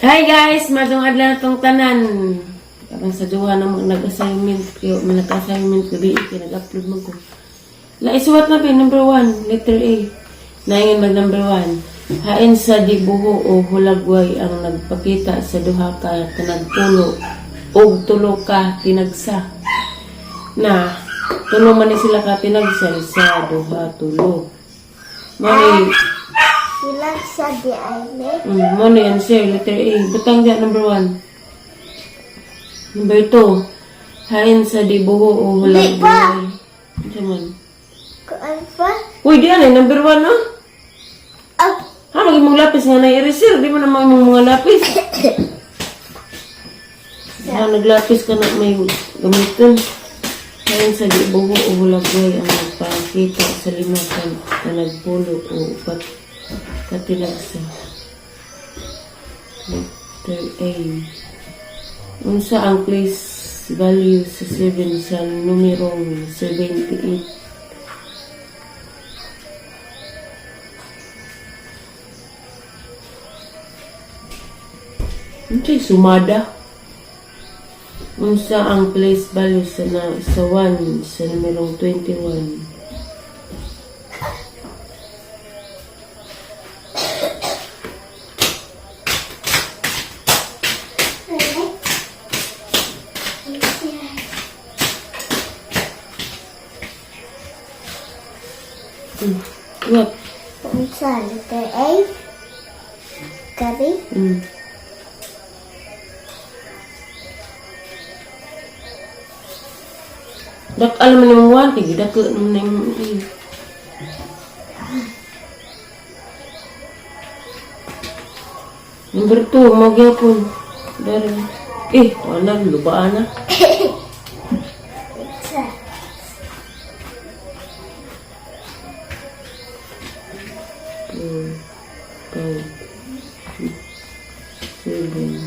Hi guys, madong adlaw na tong tanan. Parang sa duha na mga nag-assignment kayo, may nag-assignment gabi kay nag-upload man ko. La isuwat na ba number 1, letter A. Naingon mag number 1. Hain sa dibuho o hulagway ang nagpakita sa duha ka tinagpulo og tulo ka tinagsa. Na tulo man ni sila ka tinagsa, sa duha, tulo. Mao ni Sila sa di ay may. Mo na answer, letter A. Butang diya, number 1. Number 2. Hain sa dibuho o Di pa. hulagway. Unsa man? Kuan pa? Uy, di yan eh, number 1 ah. Ah, Ha, maging mong lapis nga na eraser. Di mo na maging mong mga lapis. Ha, naglapis ka na may gamiton. Hain sa dibuho o hulagway ang nagpakita sa lima ka nagpulo o upat katilagsa. Letter A. Unsa ang place value sa 7 sa numerong 78? Unsay sumada? Unsa ang place value sa na, sa 1 sa numerong 21? What? Unsa letter A? Gabi? Dak alam mo nimong 1 kay gidako naman na imong A. Number 2, mo gyapon. Dari. Eh, wala lubaan na. Unsa? 4, 5, 6, 7,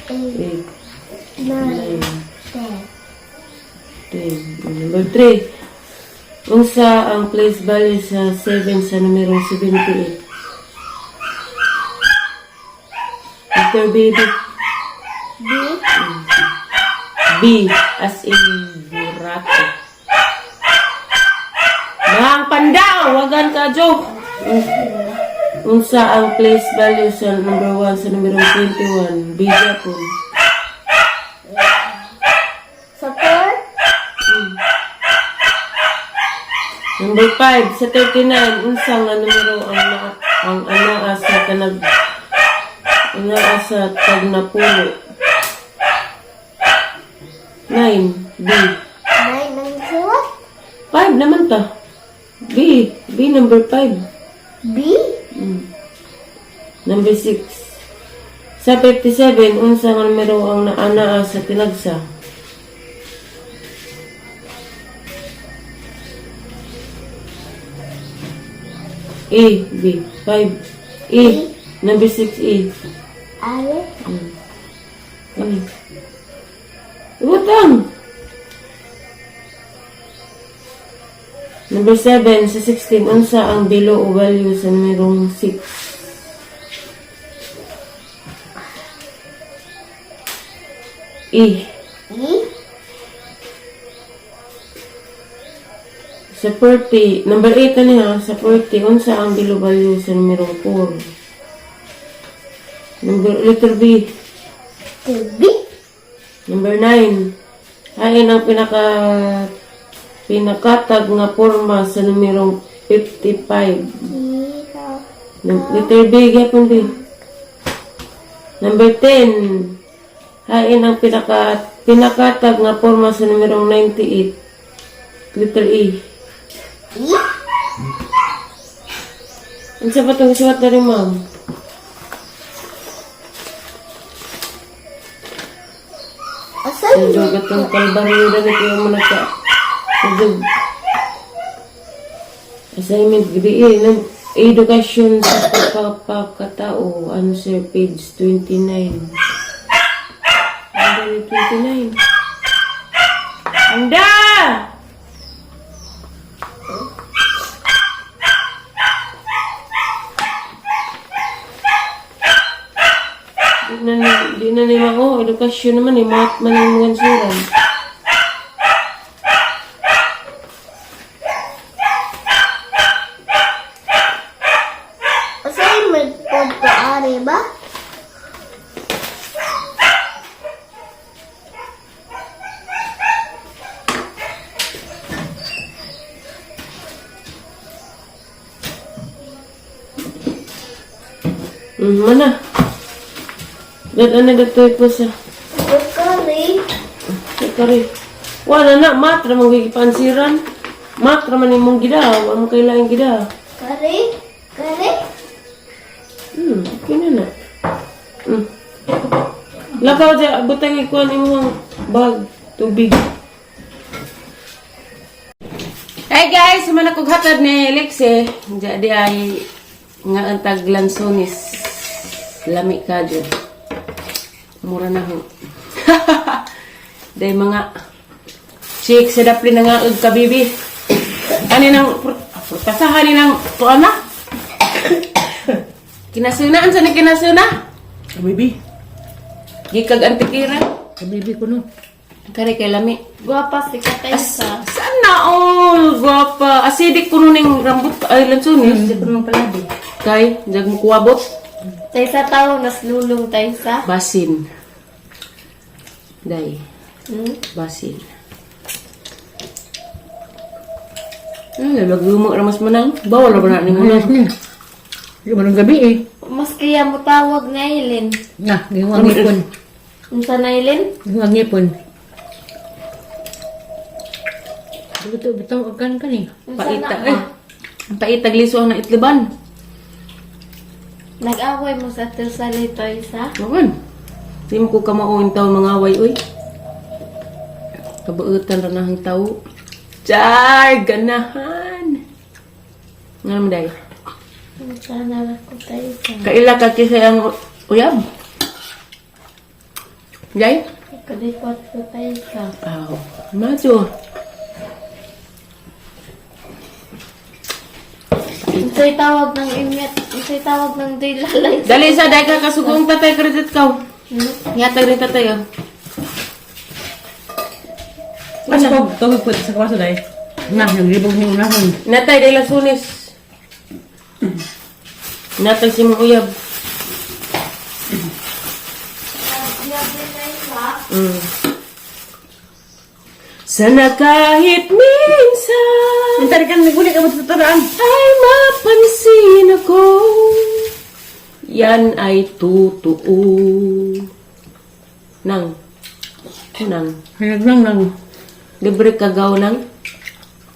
8, 8, 9, 9, 10. 10. Number 3. Unsa ang place value sa 7 sa numerong 78? Letter B, B. B? B as in burato. Mang pandaw, wagan ka joke. Unsa ang place value sa number 1 sa numerong 21? B gyapon. Sa 4? Number 5 sa 39, unsa nga numero ang na, ang anaa sa kanag anaa sa tagnapulo? 9 B. 9 ang suwat? 5 naman ta. B. B number 5. B? Number 6. Sa 57, unsa nga numero ang naanaa sa tinagsa? A, B, 5. E, number 6, E. Ale? Ano? Utang! Number 7, sa 16, unsa ang below o value sa numerong 6? E. E? Sa 40, number 8 na niya, sa 40, unsa ang below value sa numerong 4? Number, letter B. To B? Number 9. Hain ang pinakatag nga porma sa numerong 55. Zero. Letter B, gyapon B. Number 10. Hain ang pinakatag nga porma sa numerong 98. Letter E. E? Unsa pa itong suwat na rin, ma'am? Asan Sa dugat ng kalbaryo na kayo mo nagka... Sa assignment, gabi eh. Education sa pagpapakatao. Answer page 29. Ang dali, 29. Anda! Di na ni mao edukasyon naman eh math man ang mga suran. Assignment po po, ari ba? Mana. Dad ana datoy po sa Kari. kari. Wala na math ra man gipansiran. Math ra man imong gida, wa mo kailangan gida. Kari. Kari. Okay na na. Lakaw dya, butang ikuan imong bag, tubig. Hey guys, man ako hatad ni Lexe. Diya di ay nga ang tag lansones. Lami ka dyan. Mura na ho. Day mga chick sa dapli na nga og kabibi. Ani nang prutasahan ni nang tuan na. Kinasuna, unsa ni kinasuna? Kabibi. Gikag antikira. Kabibi ko no. Kare kay lami. Guwapa si Kataysa. Sana all guwapa. Acidic kuno ning rambut ay lansones. Hindi ko naman palabi. Kay jag mo kuwabot. Taysa tao, nas lulong Taysa. Basin. Day, Hmm? basin. Ay, lagi mo ramas manang. Bawal ra ba na nimo na. Hindi mo gabi eh. Mas kaya mo tawag na Eileen. Na, hindi mo ang ngipon. Unsa na Eileen? Hindi mo ang ngipon. Bitaw, bitaw, agkan ka ni. Unsa Paita na eh. Ang paitag liso ang naitliban. Nag-away mo sa Tirsali Taysa. Naman. Di mo ko kamao taon mga way, uy. Kabuutan ra na ang tao. Char, ganahan. Nga naman dahil. Unsa na lang ko Taysa. Kaila ka kisa ang uyab. Jay? Ikalikot ko Taysa. Aw, macho. Unsay tawag ng imyat? Unsay tawag ng dilalay? Dali sa dahil ka kasugong tatay credit ka. Hmm? Yatag rin tatay oh. Mas ko, tugod po sa kawaso dahil. Na, naglibog niyo unahon. Natay dahil lasunis. Natag si mong uyab. Sana kahit minsan Intari ka, naguli ka mo sa taraan. ay mapansin ako. Yan ay totoo. Nang. Nang. Naglang lang. Libre kagaw nang.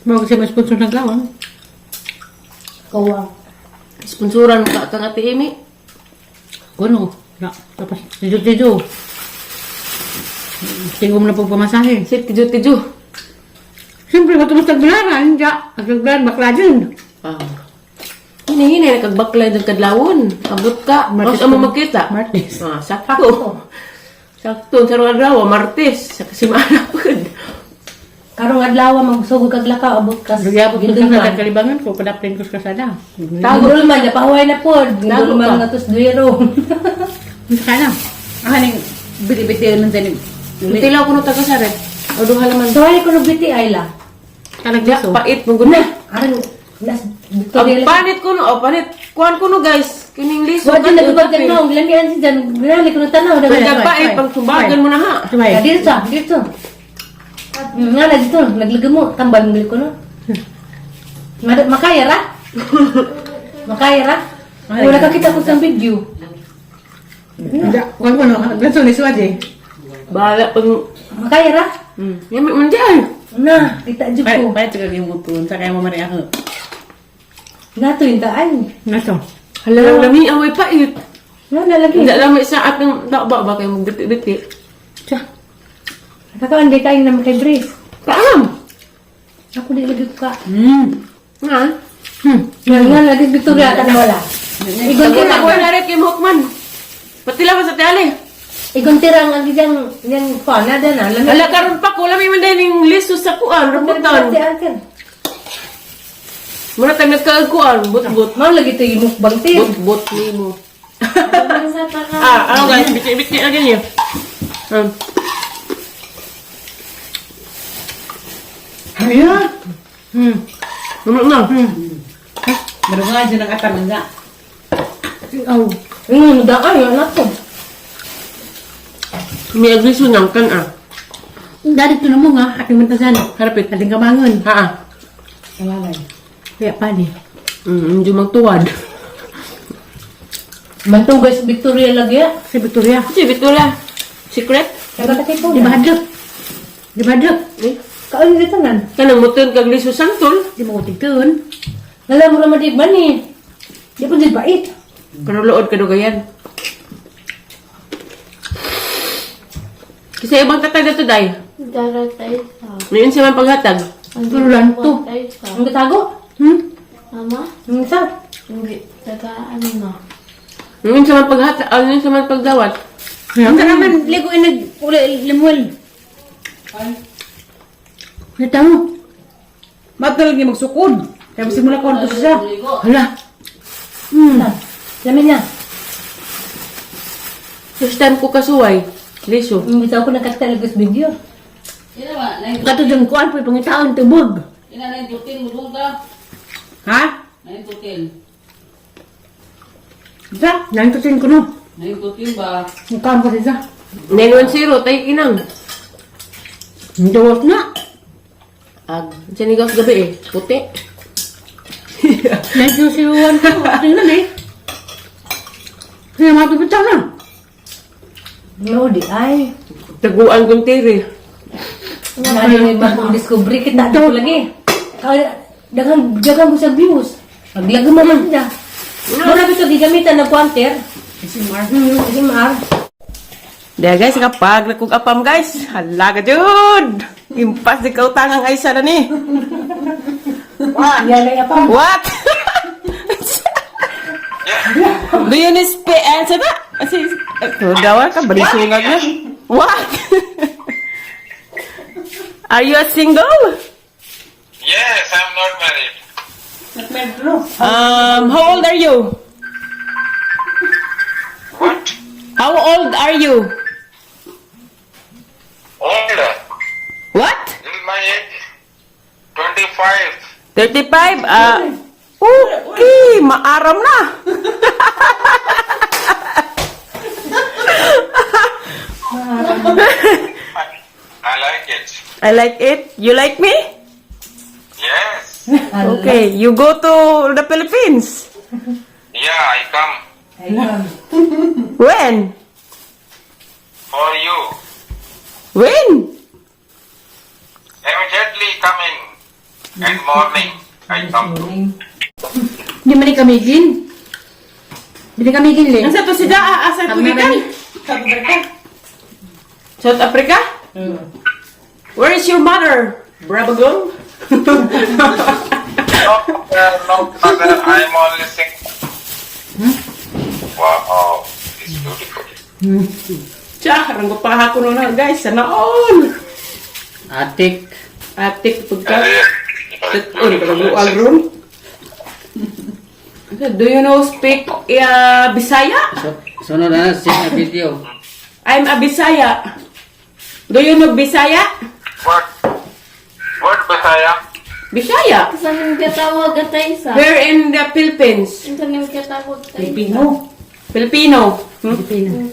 Bago siya may sponsor ng lawang. Kawang. Sponsoran ka kang Ate Amy. Kuno. Na, tapos, tijo-tijo. Tingom na pagpamasahe. Si tijo-tijo. Siyempre, matumas tagbilaran. Hindi. Ang tagbilaran, bakla dyan. Wow. Hinahinay, nakagbakla ng kadlawon. Abot ka. Martes Mas amo ko. magkita. Martes. Ah, sakto. Sakto. Sa adlaw, Martes. Sa kasimana po. Karong adlaw magsugod kag lakaw abot ka. Nagyabot ko sa kalibangan ko, padaplin ko sa kasada. Tago. Gindulman na pahuway na pod. Tago Gindulman ka. nga tos duero. Hindi ka na. Ah, ning bili-bili man dyan. Tilaw ko no taga sa red. O duha laman. Tuway ko no biti ay la. Kalag Ja, liso. pait mo gud na. Aron nas Ang Victoria. panit ko no, oh, panit. Kuan ko no guys. Kining liso. Wa jud nagubag no, lamian si jan. Ginali ko no tanaw Ang dagan. pait pag sumbagan mo na ha. Tumay. Dito sa, dito. Nga na dito, naglagamo tambal mo ko no. Makaya ra? Makaya ra? Wala ka kita ko sa video. Hindi. Kuwan ko no. Lanso ni Suwad eh. Bahala pag Makaya ra? Yami man diyan. Na, kita jud ko. Pahit ka yung butun. Sa kaya mo mari ako. Nato yung daan. Naso. Hala lang lami away pait. Nga na lagi. Hindi lang may isa at ng ba ba kayo magbiti-biti. Siya. Kakaon di kayo naman kay Grace. Paano? Ako di lagi ko ka. Nga. Nga nga lagi Victoria ka na wala. Igon Tagwa tira. tagwa na rin kay Hokman. Pati lang sa tali. Igon tira ang agi diyang yang pa na na. Lami. Hala karon pa ko lami man din yung liso sa kuan rambutan. Ante ante. Mura tayo nagkaagkuan, but-but. Mao lagi to yung mukbang ti. But-but nimo. Unsa ta ka? Ah, Ano guys, biti-biti na ganyan. Kaya. Ano na? Meron nga dyan ang atang nga. Aw. Yung daan, yung anak ko. May agriso niyang kan ah. Dari to na mo nga, ating mantasan. Harapit. Ating kamangon. Ha ah. Kalalay. Kaya pa ni. Hindi magtuwad. Mantugas Victoria lagi ah. Si Victoria. Si Victoria. Secret? Di ba hadlok? Di ba hadlok? Eh? Kaon dito nan. Kanang mutun kag liso santol. Di mo tigton. Nala mo naman di ba ni? Di pa di bait. Pero lood ka dugayan. Kasi ibang tatag na to, day. Daratay sa. Ngayon siya man paghatag. Turulan to. Sa. Ang katago? Hmm? Mama? Ang isa? Hindi. Taga ano na. Ngayon siya man paghatag. Ano yun siya man pagdawat. Ang kanaman, ligo inag uli limuel. Nita mo. Matalag niya magsukod. Kaya masimula ko ang siya. Hala. Lamin na. First time ko kasuway. Liso. Ang bitaw ko nagkatalagas video. Kato dyan kuan po pangitaon tubog. Ha? Isa? Nantutin ko no. Mukhaan ko siya. 910, tayo inang. Dawat na. Ag, sinigaw sa gabi eh. Puti. 9001 ko. Tingnan eh. Kaya matubitaw na. No, di ay. Taguan kong tiri. Ano yung bagong discovery kita dito lagi. Kaya daghang daghang ko sa views. Paglago mo man siya. Mura ba ito gigamitan ng kwanter? SMR. SMR. Dahil guys, kapag nakong apam guys, halaga jud! Impas di kautangang ay sana ni. Yan ay apa. What? Do you need answer na? Asi, ito daw ka balisungag na. What? Are you a single? Yes, I'm not married. How old are you? What? How old are you? Old. What? This is my age. 25. 35? Ah, okay, maaram na. I like it. I like it. You like me? Yes. Okay, you go to the Philippines. Yeah, I come When? for you. When? Immediately come in. And morning, I come. Di man ni kamigin. Di ni kamigin le. Nasa to si Daa, asa to gikan? South Africa. South Africa? Where is your mother? Brabagong? No, no, mother, I'm only single. Wow, it's beautiful. Tiya, ranggo pa ako nun na, guys. Sana all. Atik. Atik pagka. Really, Tut-un, pagluag ron. Do you know speak Bisaya? So, sunod na na video. I'm a Bisaya. Do you know Bisaya? What? What, Bisaya? Bisaya. Sa nang katawag at isa. Where in the Philippines? Sa nang katawag tayo. Filipino. Filipino. Hmm? Filipino.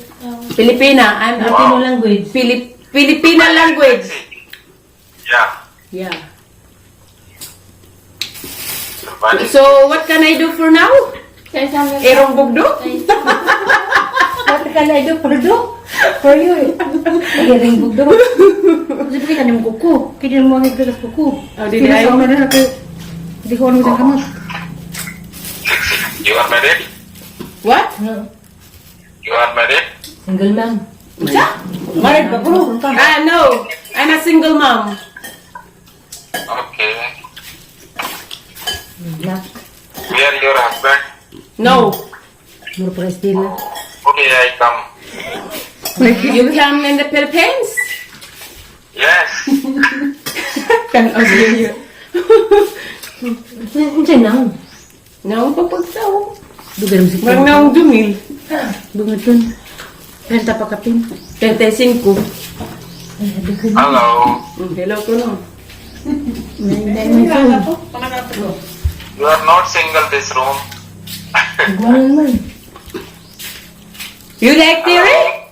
Filipina. I'm a Filipino language. Filipina language. Yeah. Yeah. But So, what can I do for now? Kaya sa amin. Erong bugdo? What can I do for do? For you. Ay, ring bugdo. Kasi kita ni mo kuko. Kaya mo ang igdalas kuko. Oh, di ay. Sa una na kay Di ko ano sa kamot. you are married? What? You are married? Single ma'am. Isa? Married ba ko? Ah, no. I'm a single mom. Okay. Na. Where your husband? No. Mura pa Estela. Okay, I come. You come in the Philippines? Yes. Can I you? Unsa nang? Naong papagsaw. Dugan mo si Marang naong dumil. Bungaton. 30 pa kapin. 35. Hello. Hello ko no. You are not single this room. Igual man. You like theory?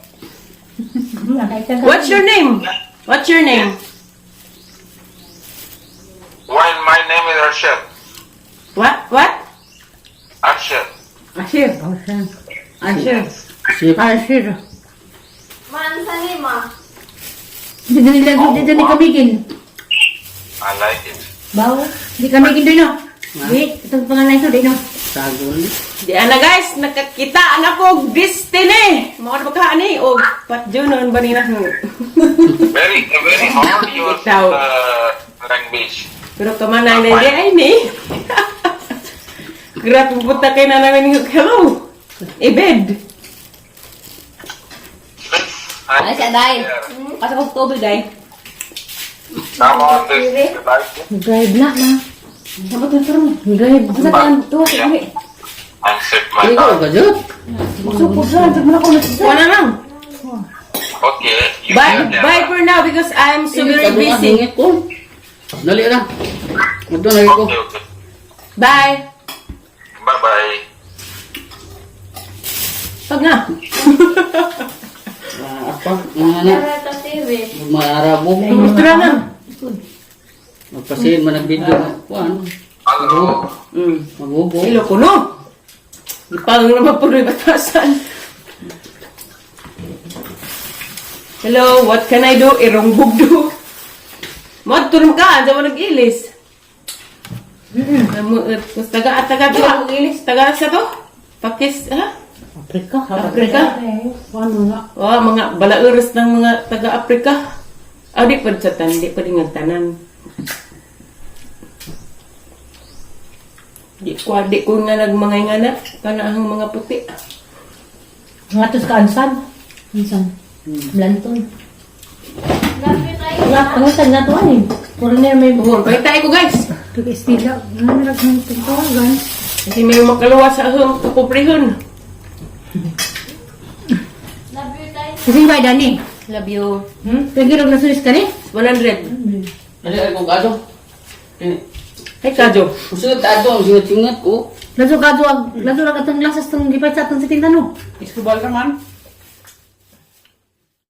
What's your name? What's your name? Why my name is Arshad. What? What? Arshad. Ashir. Ashir. Sip. Arshir. Man sa lima. Di nila di ni kamigin. I like it. Bawo. Di kamigin doon no. Di, itong pangalan ito, di no. Sagol. Di ana guys, nakakita ana ko og destiny. Mao na ka ani og patjunon ba nila? Very, very hard your Ikaw. Language. Pero kamanay na di ay ni. Grabe pupunta kay na namin hello. Ibed. Ay, siya, day. Pasa ko tubig, day. Come on, this you like it? Drive na, ma. Drive. Sa taan, tuwa, uwi. I'm sit my Ikaw car. ka jud. Sukod na, sukod na ako nagsisak. Wala lang. Okay. You Bye, hear bye for now because I'm so very busy. Hingit ko. Dali ra. Ito na ko. Okay. Bye. Bye bye. Pag nga. Ah, apa? Mga na. Para sa TV. Mga Arabo. Gusto na. Magpasin man ang video. Kuan. Hello. Magubo. Hello ko no. Ipang naman po rin batasan. Hello, what can I do? Irong bugdo. Mo ka, diyan mo nag-ilis. Mas taga taga to. Ilis taga sa to. Pakis, ha? Afrika. Afrika. Ano nga? Oh, mga balaures ng mga taga Afrika. Ah, di pa sa tan, di pa din ang tanan. Di ko nga nagmangay nga na, kana ang mga puti. Nga tos ka ansan. Ansan. Blanton. Love you tayo. Nga, pangutan nga to ani. Puro na may Tungod, pakita ko guys. Tug-estila. Nga na lang tawagan. Kasi may makaluwa sa ahong kukuprihon. Love you tayo. Kasi ba, Dani? Love you. Pwede na sulis ka ni? 100. Dali ay ko kadto. Hey, Kajo. Usunod ato ang singat ko. Lazo ka doon, lazo lang atong lasas tong gipat sa atong siting tanong. Iskubal ka man.